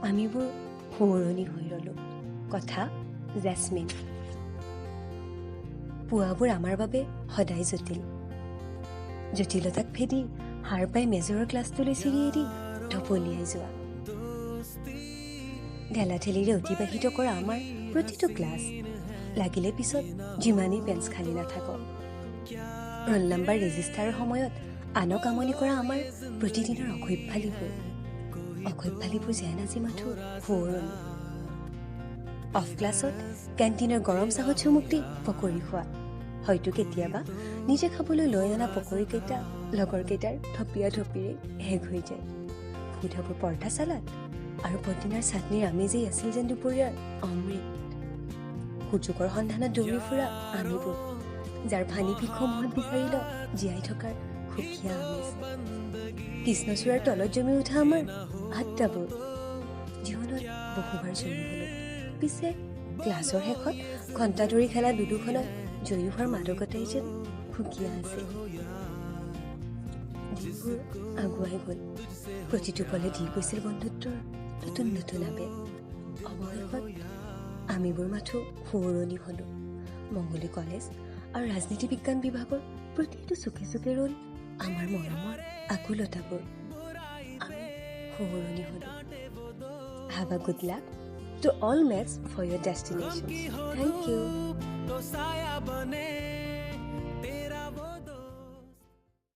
আমিবোৰ সোঁৱৰণি হৈ ৰ'লোঁ। কথা জেচমিন। পুৱাবোৰ আমাৰ বাবে সদায় জটিল। জটিলতাক ভেদি সাৰ পাই মেজৰৰ ক্লাছটোলৈ চিৰি এৰি ঢপলিয়াই যোৱা, ঠেলা ঠেলিৰে অতিবাহিত কৰা আমাৰ প্ৰতিটো ক্লাছ, লাগিলে পিছত যিমানেই বেঞ্চ খালী নাথাকক, ৰোল নাম্বাৰ ৰেজিষ্টাৰৰ সময়ত আনক আমনি কৰা আমাৰ প্ৰতিদিনৰ অসভ্যালিবোৰ, অসভ্যালিবোৰ যেন আজি মাথো সোঁৱৰণি। অফ ক্লাছত কেণ্টিনৰ গৰম চাহত চুমুক দি পকৰি খোৱা, হয়তো কেতিয়াবা নিজে খাবলৈ লৈ অনা পকৰীকেইটা লগৰকেইটাৰ থপিয়া থপিৰে শেষ হৈ যায়। সুধাবোৰ পৰঠা, চালাড আৰু পদিনাৰ চাটনিৰ আমেজেই আছিল যেন দুপৰীয়াৰ অমৃত। সুযোগৰ সন্ধানত দৌৰি ফুৰা আমিবোৰ, যাৰ ফানি পিকসমূহত বিচাৰিল জীয়াই থকাৰ সুকীয়া আমেজ। কৃষ্ণচূড়াৰ তলত জমি উঠা আমাৰ আড্ডাবোৰ। জীৱনত বহুবাৰ জয়ী হলো, পিছে ক্লাছৰ শেষত ঘণ্টা ধৰি খেলা লুডুখনত জয়ী হোৱাৰ মাদকতাই যেন সুকীয়া আছিল। দিনবোৰ আগুৱাই গ'ল, প্ৰতিটো পলে দি গৈছিল বন্ধুত্বৰ নতুন নতুন আৱেগ। অৱশেষত আমিবোৰ মাথো সোঁৱৰণি হলো। মংগলী কলেজ আৰু ৰাজনীতি বিজ্ঞান বিভাগৰ প্ৰতিটো চুকে চুকে ৰ'ল আমাৰ মৰমৰ আকুলতাবোৰ। আমি সোঁৱৰণি হলো। Have a good luck to all mates for your destination. Thank you. तो साया बने।